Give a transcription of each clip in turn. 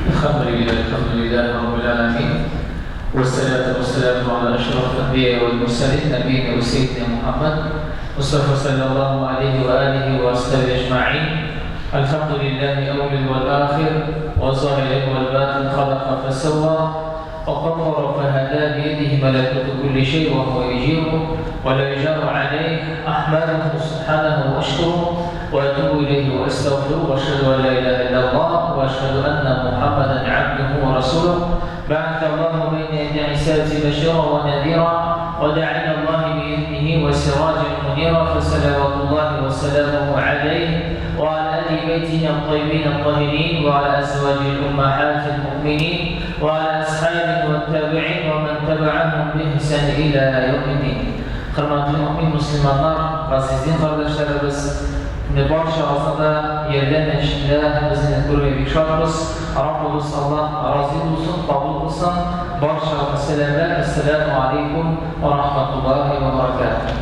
Әлхәмдүлилләһ, әлхәмдүлилләһ раббил галәмин, вәссәлату вәссәламу аля әшрафил әнбияи вәл мөрсәлин, нәбиина вә сәййидина Мухәммәд Мостафа салләллаһу алейһи вә алиһи вә асхабиһи әҗмәгыйн. Әлхәмдүлилләһи әүвәл вәл ахир, вә заһир вәл батин, халака фәсәвва, вә каддара фәһәдә, биядиһи мәләкүтү күлли шәй вә һүә юҗиру, вә лә юҗару алейһ, әхмәдүһү сүбхәнәһү вә әшкүрүһ, вә әтүбү иләйһи вә әстәгъфирүһ, вә әшһәдү ән лә иләһә илләллаһ, вә әшһәдү әннә Мухәммәдән габдүһү вә расүлүһ, бәгъәсәллаһу бәйнә ядәй исәәти бәширә вә нәзирә, вә дәә иләллаһи биизниһи вә сираҗән мөнирә, фәсәләвәтуллаһи вә сәләмүһү галәйһ, вә галә әһли бәйтиһи ат-таййибин ат-таһирин, вә галә әзваҗиһил уммәһатил муъминин, вә галә әсхабиһи вәт-тәбиин, вә мән тәбәәһүм биихсән илә яумиддин. Хөрмәтле мөэмин мөселманнар, газиз дин кардәшләребез, инде барчагызны да Ярдәм мәчетендә без инде күрергә бик шатбыз. Раббыбыз Аллаһ разый булсын, кабул кылсын. Барчагызны сәламләп, Әссәләмү алейкум ва рахматуллаһи ва баракатуһ.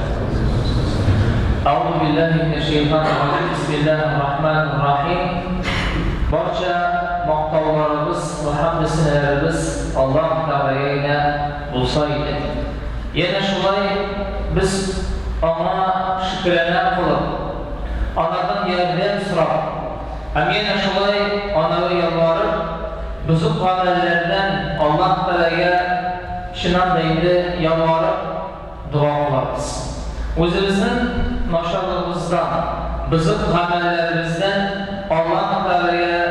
Әгъузу биллаһи минәш шәйтанир раҗим, бисмиллаһир рахманир рахим. Барча мактауларыбыз вә хәмде-сәнәләребез Аллаһ Тәгаләгә генә булса иде. Янә шулай без Аңа шөкерәнә кылып, Анардан ярдәм сорап, һәм янә шулай Анага ялварып, бозык гамәлләрдән Аллаһ Тәгаләгә чыннан да инде ялварып дога кылабыз. Үзебезнең начарлыгыбыздан, бозык гамәлләребездән Аллаһ Тәгаләгә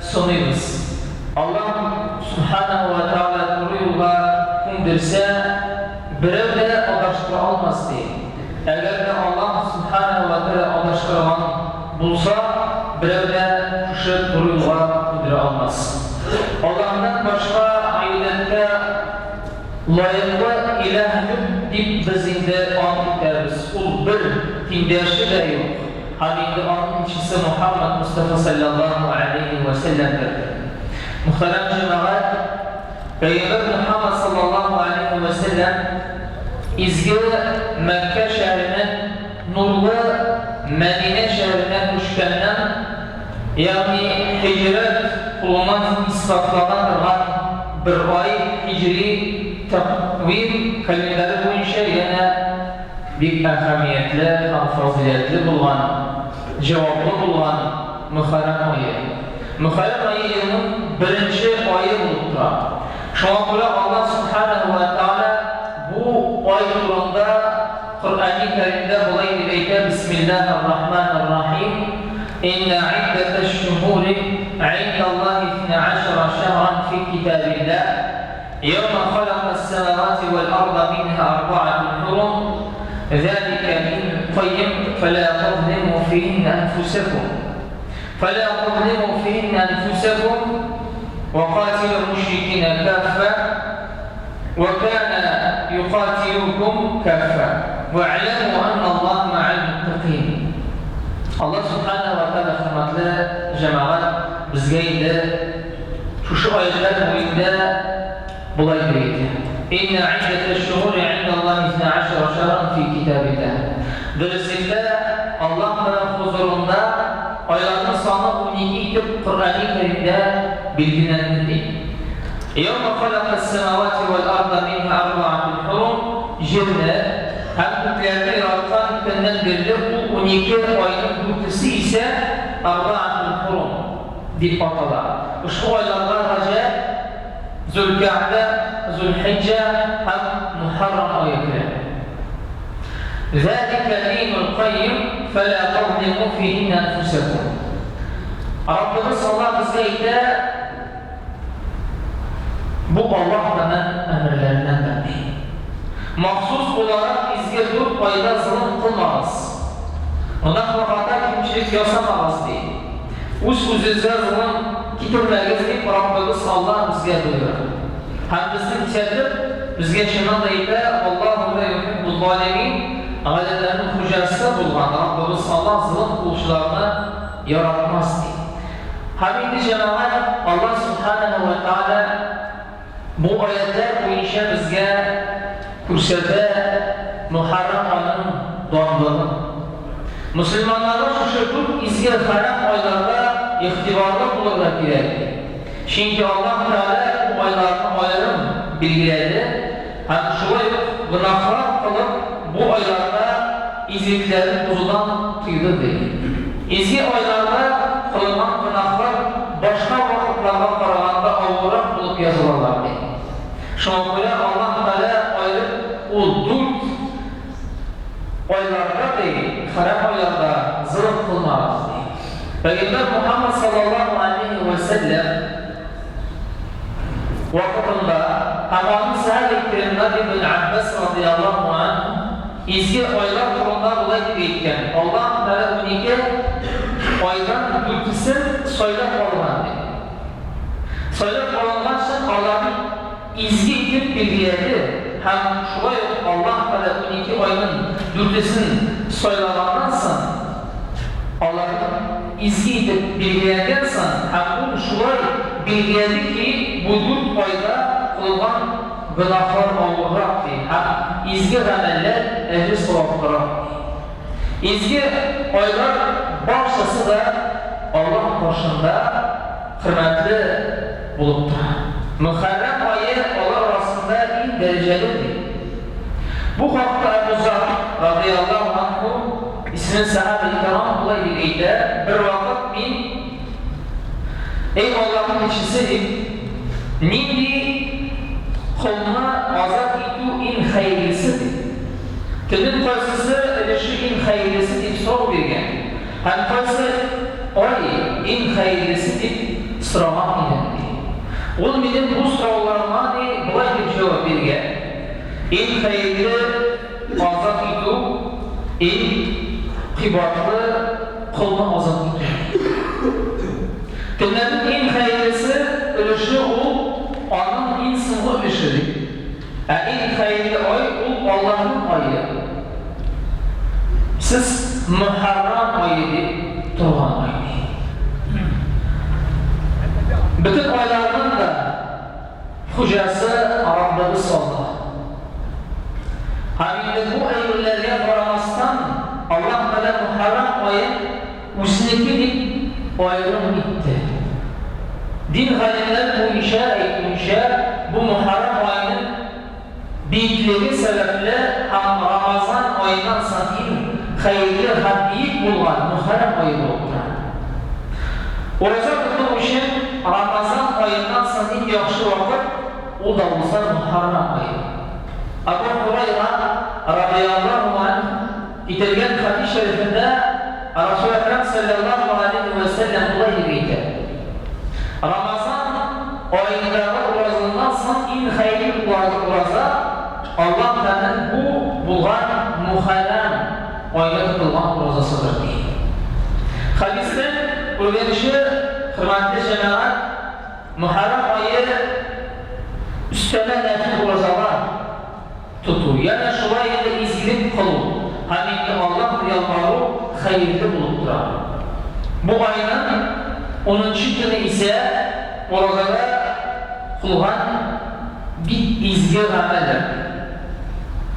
сыныйбыз. Аллаһ Сүбхәнәһү вә Тәгалә туры юлга күндерсә, берәү дә адаштыра алмас, ди. Әгәр дә Аллаһ Сүбхәнәһү вә Тәгалә адаштырган булса, берәү дә шушы туры юлга күндерә алмас. Аллаһтан башка гыйбадәткә лаеклы илаһ юк дип без инде ант итәбез. Ул бер, тиңдәше дә юк. Һәм инде аның илчесе Мухәммәд Мостафа салләллаһу галәйһи вә сәлләмдер. Мөхтәрәм җәмәгать, Пәйгамбәр Мухәммәд салләллаһу галәйһи вә сәлләм изге Мәккә шәһәреннән нурлы Мәдинә шәһәренә күчкәннән, ягъни һиҗрәт кылуны исбатлана торган бер ай һиҗри тәкъвим календаре буенча янә Бик әһәмиятле һәм фазыйләтле булган, җаваплы булган Мөхәррәм ае. Мөхәррәм ае елның беренче ае булып тора. Шуңа күрә Аллаһ Сүбхәнәһү вә Тәгалә бу ай турында Коръәни Кәримдә болай дип әйтә, Бисмиллаһир-рахманир-рахим, Иннә гыйддәтәш-шөһүри гыйндаллаһи итнә гашәра шәһран фи китабиллаһ, Йәүмә халәкәс-сәмәвати вәл-арда минһа арбаатун хурум, зәликә динул каййим, фәлә тазлиму фиһиннә әнфүсәкүм, фәлә тазлиму фиһиннә әнфүсәкүм, вә катилүл мушрикинә каффә, вә кана юкатилүкүм каффә, вәгъләмү әнналлаһа мәгәл муттәкыйн. Аллаһ Сүбхәнәһү вә Тәгалә, хөрмәтле җәмәгать, безгә инде Шушы аятьләр буенда болай дип әйтә, Иннә гыйддәтәш-шөһүри гыйндаллаһи исна гашара шәһран фи китабиллаһ. Дөреслектә, Аллаһ Тәгалә хозурында айларның саны 12 итеп Коръәни Кәримдә билгеләнде, ди. Йәүмә халәкәс-сәмәвати вәл-арда минһа арбаатун хурум, Җирне һәм күкләрне яраткан көннән бирле ул 12 айның дүртесе исә арбаатун хурум. Дип атала. Ошбу айларга Раҗәб, Зөлкәгъдә, Зөлхиҗҗә һәм Мөхәррәм ае керә. Зәликә динул каййим фәлә тазлиму фиһиннә әнфүсәкүм. Раббыбыз Аллаһ безгә әйтә, бу Аллаһ Тәгаләнең әмерләреннәндер, ди. Махсус буларак изге дүрт айда золым кылмагыз. Гөнаһ вә хата кимчелек ясамагыз, ди. Үз-үзегезгә золым китермәгез, дип Раббыбыз Аллаһ безгә боера. Һәм безне кисәтеп, безгә чыннан да әйтә, Аллаһу ла юхиббу залимин, галәмнәрнең хуҗасы булган Раббыбыз Аллаһ золым кылучыларны яратмас, ди. Һәм инде, җәмәгать, Аллаһ Сүбхәнәһү вә Тәгалә бу аятьләр буенча безгә күрсәтә Мөхәррәм аеның данлыгын. Мөселманнарга шушы дүрт изге хәрам айларда игътибарлы булырга кирәк. Чөнки Аллаһ Тәгалә бу айларны аерым билгеләде һәм шулай ук гөнаһлар кылып бу айларда изгелекләрне бозудан тыйды, ди. Изге айларда кылынган гөнаһлар башка вакытларга караганда авыррак булып язылалар, ди. Шуңа күрә Аллаһ Тәгалә аерып ул дүрт айларда, ди, хәрам айларда золым кылмагыз, ди. Пәйгамбәр Мухаммад саллаллаһу алейһи вә сәлләм вакытында һәм аның сәхабә кирамнар Ибн Аббас радыяллаһу анһу изге айлар турында болай дип әйткән, Аллаһ Тәгалә 12 айдан дүртесен сайлап алган, дип. Сайлап алынган соң аларны изге итеп билгеләде һәм шулай ук Аллаһ Тәгалә 12 айның дүртесен сайлаганнан соң, аларны изге итеп билгеләнгән соң һәм Ул шулай билгеләде ки, бу дүрт айда кылынган гөнаһлар авыррак, ди, һәм изге гамәлләр әҗер-саваплырак, ди. Изге айлар барчасы да Аллаһ каршында хөрмәтле булып тора. Мөхәррәм ае алар арасында иң дәрәҗәле, ди. Бу хакта Әбу Зар, радыяллаһу анһу, исемле сәхабә кирам болай дип әйтә, Бервакыт мин, Әй Аллаһның илчесе, дип, нинди колны азат итү иң хәерлесе, дип, төннең кайсысы өлеше иң хәерлесе, дип сорау биргән. Һәм кайсы ай иң хәерлесе дип сораган идем, ди. Ул минем бу сорауларыма, ди, болай дип җавап биргән, Иң хәерле азат итү, иң кыйбатлы колны азат итү. Көннәрнең иң хәерлесе өлеше ул аның иң соңгы өлеше, ди. Ә иң хәерле ай ул Аллаһның ае. Сез Мөхәррам ае дип торган ай. Бөтен айларның да хуҗасы Раббыбыз Аллаһ. Һәм инде бу әйберләргә карамастан, Аллаһ Тәгалә Мөхәррам аен үзенеке дип аерым итте. Дин галимнәре буенча әйтүенчә, бу Мөхәррам аеның биеклеге сәбәпле һәм Рамазан аеннан соң иң хәерле һәм биек булган Мөхәррам ае булып тора. Ураза тоту өчен Рамазан аеннан соң иң яхшы вакыт, ул да булса Мөхәррам ае. Әбу Һурайра, радыяллаһу анһу, китергән хәдис шәрифендә Расул Әкрәм салләллаһу галәйһи вә сәлләм болай дип әйтә, Рамазан аендагы уразаннан соң иң хәерле ураза Аллаһ Тәгаләнең бу булган Мухәррәм аенда тотылган уразасыдыр, ди. Хәдистән күренгәнчә, хөрмәтле җәмәгать, Мөхәррәм ае өстәмә нәфил уразалар тоту, янә шулай инде изгелек кылу һәм инде Аллаһ ялвару хәерле булып тора. Бу айның унынчы көне исә уразада кылган бик изге гамәлдер.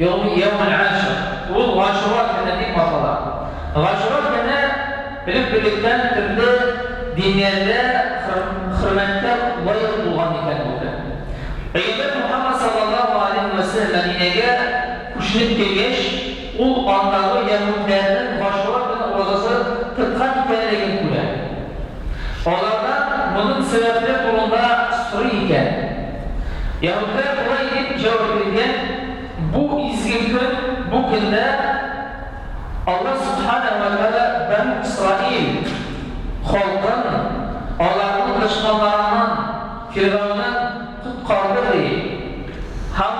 Яумел Ашур, ул Гашура көне дип атала. Гашура көне элек-электән төрле диннәрдә хөрмәткә лаек булган икән бу көн. Пәйгамбәр Мухаммад саллаллаһу алейһи вә сәлләм Мәдинәгә күченеп килгәч, ул андагы яһүдләрнең Гашура көне уразасы тоткан икәнлеген күрә. Алардан моның сәбәпле турында сорый икән. Яһүдләр болай дип җавап биргән, Бу изге көн, бу көндә Аллаһ Сүбхәнәһү вә Тәгалә Бәнү Исраил халкын аларның дошманнарыннан, Фиргавеннән коткарды, ди. Һәм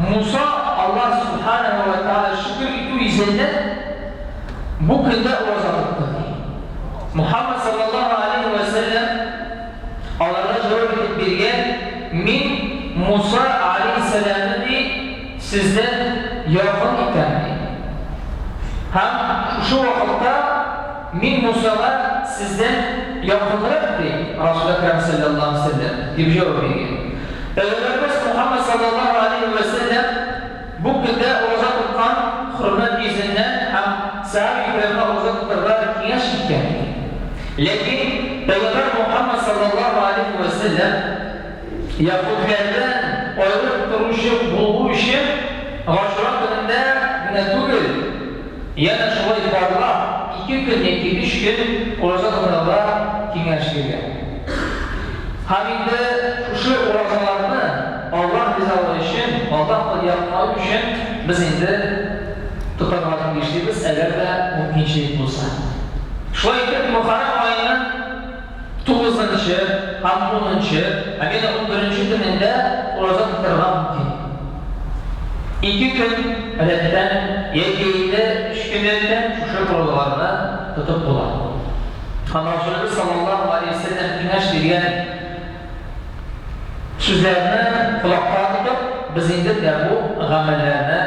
Муса Аллаһ Сүбхәнәһү вә Тәгалә шөкер итү йөзеннән бу көндә ураза тотты, ди. Мухаммад саллаллаһу алейһи вә сәлләм аларга җавап итеп биргән, Мин Муса алейһиссәламне, ди, сездән якын итәм, ди. Һәм шушы вакытта мин Мусага сездән якынрак, ди Расул Әкрәм салләллаһу алейһи вә сәлләм, дип җавап биргән. Пәйгамбәребез Мухаммад саллаллаһу алейһи вә сәлләм бу көндә ураза тоткан хөрмәт йөзеннән һәм сәхабә-кирамга ураза тотарга киңәш иткән. Ләкин Пәйгамбәр Мухаммад. Мөхәммәд саллаллаһу алейһи вә сәлләм яһүдләрдән аерып торучы булу өчен Гашура көнендә генә түгел, янә шулай парлап ике көн яки өч көн ураза тотарга киңәш биргән. Һәм инде шушы уразаларны Аллаһ ризалыгы өчен, Аллаһ белән якынаю өчен без инде тотарга тиешлебез, әгәр дә мөмкинчелек булса. Шулай итеп, Мөхәррәм аеның тугызынчы һәм унынчы, һәм янә унберенче көнендә ураза тотарга мөмкин. Ике көн рәттән яки инде өч көн рәттән шушы уразаларны тотып була. Һәм Расулебез саллаллаһу галәйһи вә сәлләм киңәш биргән сүзләрне колакка тотып, без инде менә бу гамәлләрне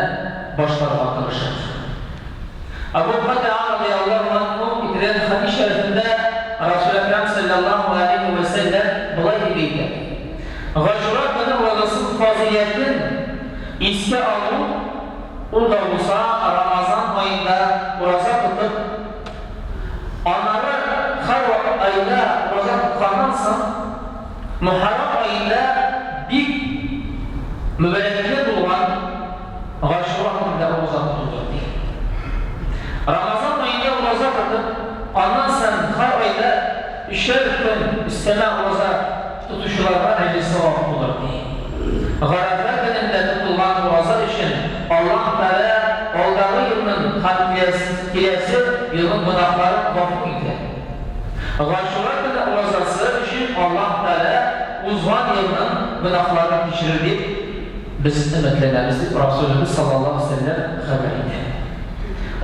башларга тырышыйк. Әбу Катаа радыяллаһу анһу китергән хәдис шәрифендә Расул Әкрам салләллаһу галәйһи вә сәлләм болай дип әйтә, Гашура көне уразасының фазыйләтен искә алу, ул да булса Рамазан аенда ураза тотып, Аннары һәрвакыт айда ураза тотканнан соң, Мөхәррәм аенда бик мөбарәкле булган Гашура көнендә ураза тотудыр, ди. Рамазан аенда ураза тотып, аннан соң һәр айда өчәр көн өстәмә ураза тотучыларга әҗер-савап булыр, ди. Гарәфә көнендә тотылган ураза өчен Аллаһ Тәгалә алдагы елның һәм киләсе елның гөнаһларын гафу итә. Гашура көне уразасы өчен Аллаһ Тәгалә узган елның гөнаһларын кичерер дип без өметләнәбез, дип Расүлебез саллаллаһу галәйһи ва сәлләм хәбәр итә.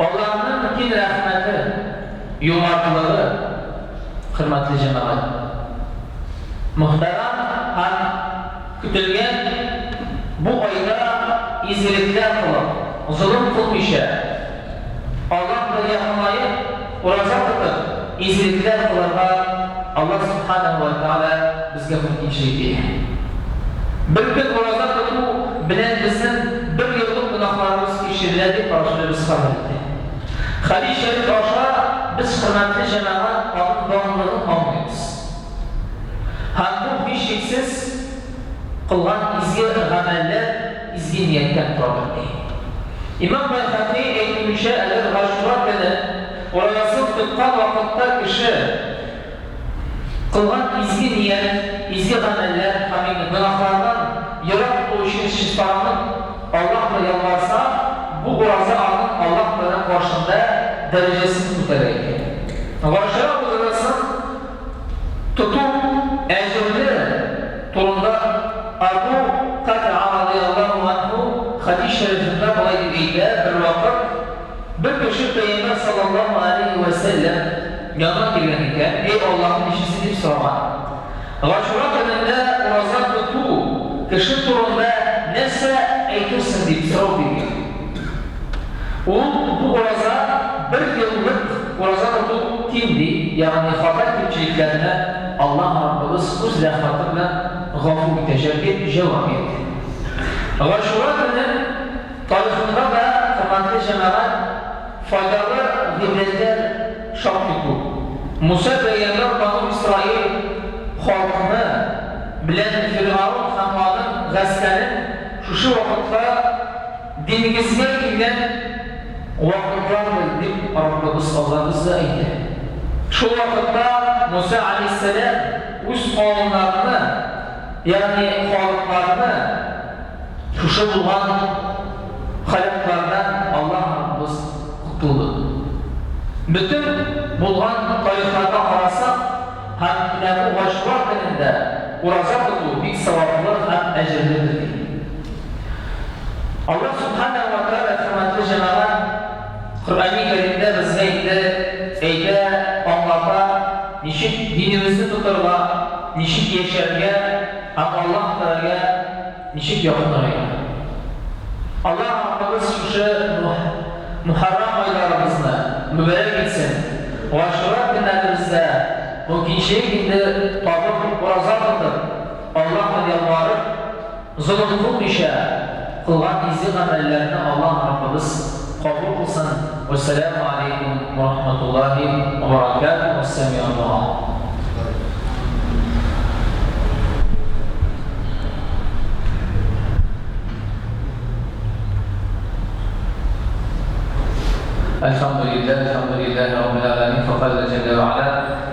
Аллаһның киң рәхмәте, юмартлыгы, хөрмәтле җәмәгать! Мөхтәрәм һәм көтелгән бу айда изгелекләр кылып, золым кылмыйча, Аллаһ белән якынаеп, ураза тотып, изгелекләр кылырга Аллаһ Сүбхәнәһү вә Тәгалә безгә мөмкинчелек бирә. Бер көн ураза тоту белән безнең бер еллык гөнаһларыбыз кичерелә, дип Расүлебез хәбәр итә. Хәдис шәриф аша без, хөрмәтле җәмәгать, аның барлыгын аңлыйбыз. Һәм бу, һичшиксез, кылган изге гамәлләр изге нияттән торадыр, ди. Имам Байһәкый әйтүенчә, әгәр Гашура көне уразасын тоткан вакытта кеше кылган изге ният, изге гамәлләр һәм инде гөнаһлардан ерак булу өчен чистарынып, Аллаһка ялварса, бу ураза аның Аллаһ Тәгалә каршында дәрәҗәсен күтәрә икән. Гашура уразасын тоту әҗерле турында Әбу Катаа радыяллаһу анһу хәдис шәрифендә болай дип әйтә, Бервакыт бер кеше Пәйгамбәр саллаллаһу галәйһи вә сәлләм янына килгән икән, Әй Аллаһның илчесе, дип сораган, Гашура көнендә ураза тоту кеше турында нәрсә әйтерсең, дип сорау биргән. Ул, Бу ураза бер еллык ураза тоту тиң, ди, ягъни хата-кимчелекләрне Аллаһ Раббыбыз үз рәхмәте белән гафу итәчәк, дип җавап бирде. Гашура көнен тарихында да, хөрмәтле җәмәгать, файдалы гыйбрәтләр шактый күп. Муса пәйгамбәр Бану Исраил халкыны белән Фиргаун һәм аның гаскәрен шушы вакытта диңгезгә килгән вакытлардыр, дип Раббыбыз Аллабыз да әйтә. Шул вакытта Муса аләйһиссәлам үз кавымнарыны, ягъни халыкларны, Шушы булган халәтләрдән Аллаһ Раббыбыз котылды. Бөтен булган тарихларга карасак һәм менә бу Гашура көнендә ураза тоту бик саваплы һәм әҗерледер, ди. Аллаһ Сүбхәнәһү вә Тәгалә, хөрмәтле җәмәгать, Коръәни Кәримдә безгә инде әйтә, аңлата, ничек динебезне тотырга, ничек яшәргә һәм Аллаһ Тәгаләгә Ничек якынаер? Аллаһ Раббыбыз шушы Мөхәррәм айларыбызны мөбарәк итсен, Гашура көннәребездә мөмкинчелек инде табып, ураза тотып, Аллаһка ялварып, золым кылмыйча кылган изге гамәлләрне Аллаһ Раббыбыз кабул кылсын. Вәссәламү алейкум вә рахматуллаһи вә бәрәкәтүһ. Вәссәми'у дуа. Альхамдулиллах, альхамдулиллахи раббил аламин, факалла джалля ва аля.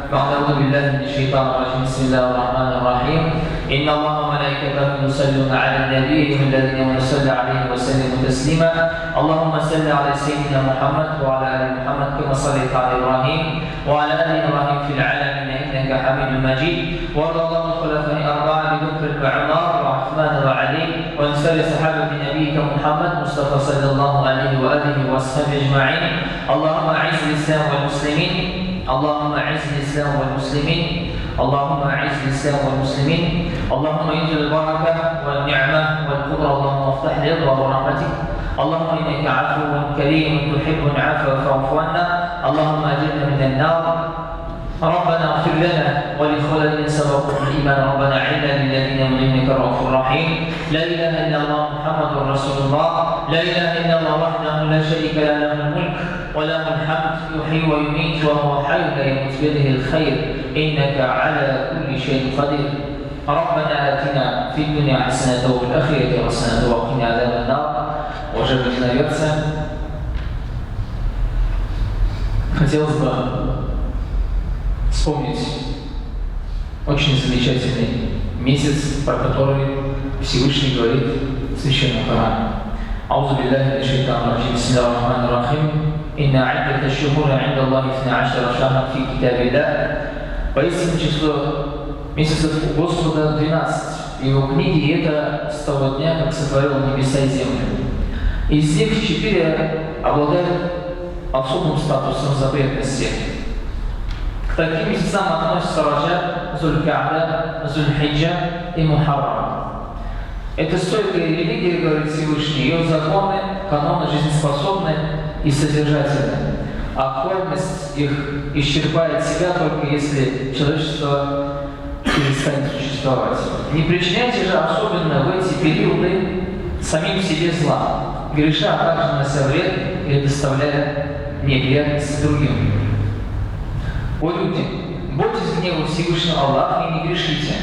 أعوذ بالله من الشيطان الرجيم، بسم الله الرحمن الرحيم. إن الله وملائكته يصلون على النبي الذين آمنوا صلوا عليه وسلموا تسليما. اللهم صل على سيدنا محمد وعلى آل محمد كما صليت على إبراهيم وعلى آل إبراهيم في العالمين إنك حميد مجيد. وارض اللهم الخلفاء الأربعة أبي بكر وعمر وعثمان وعلي وعن سائر صحابة نبيك محمد مصطفى صلى الله عليه وآله وأصحابه أجمعين. اللهم أعز الإسلام والمسلمين، اللهم أعز الإسلام والمسلمين، اللهم أعز الإسلام والمسلمين، اللهم انزل البركة والنعمة والقدرة، اللهم افتح لي أبواب رحمتك، اللهم إنك عفو كريم تحب العفو فاعف عنا، اللهم أجرنا من النار. ربنا اغفر لنا ولإخواننا الذين سبقونا بالإيمان، ربنا أعنا للذين آمنوا إنك الرؤوف الرحيم. لا إله إلا الله محمد رسول الله، لا إله إلا الله وحده لا شريك له، له الملك وله الحمد، يحيي ويميت وهو حي لا يموت، بيده الخير، إنك على كل شيء قدير. ربنا آتنا في الدنيا حسنة وفي الآخرة حسنة وقنا عذاب النار. Уважаемые единоверцы, хотелось бы вспомнить очень замечательный месяц, про который Всевышний говорит в Священном Коране. أعوذ بالله من الشيطان الرجيم، بسم الله الرحمن الرحيم. إن عدة الشهور عند الله 12 شهرا في كتاب الله. Поистине число месяцев у Господа 12. В его книге это с того дня, как сотворил небеса и землю. Из них 4 обладают особым статусом запретности. К таким месяцам относятся Раджаб, Зуль-Ка'да, Зуль-Хиджа и Мухаррам. Это стойкая религия, говорит Всевышний, ее законы, каноны жизнеспособны и содержательны. А актуальность их исчерпает себя только если человечество перестанет существовать. Не причиняйте же особенно в эти периоды самим себе зла, греша, а также нанося вред или доставляя неприятности другим. О люди, бойтесь гнева Всевышнего Аллаха и не грешите,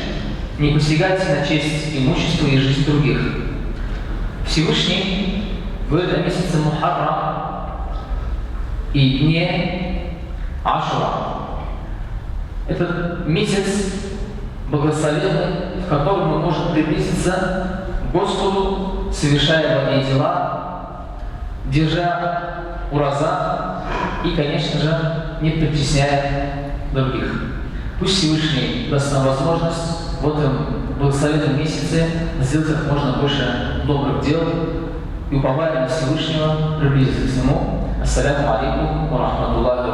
не посягайте на честь, имущество и жизнь других. Всевышний говорит о месяце Мухаррам и дне Ашура. Этот месяц благословенный, в котором мы можем приблизиться к Господу, совершая благие дела, держа ураза и, конечно же, не притесняя других. Пусть Всевышний даст нам возможность в этом благословенном месяце сделать как можно больше добрых дел и, уповая на Всевышнего, приблизиться к Нему. Ассаляму алейкум ва рахматуллахи.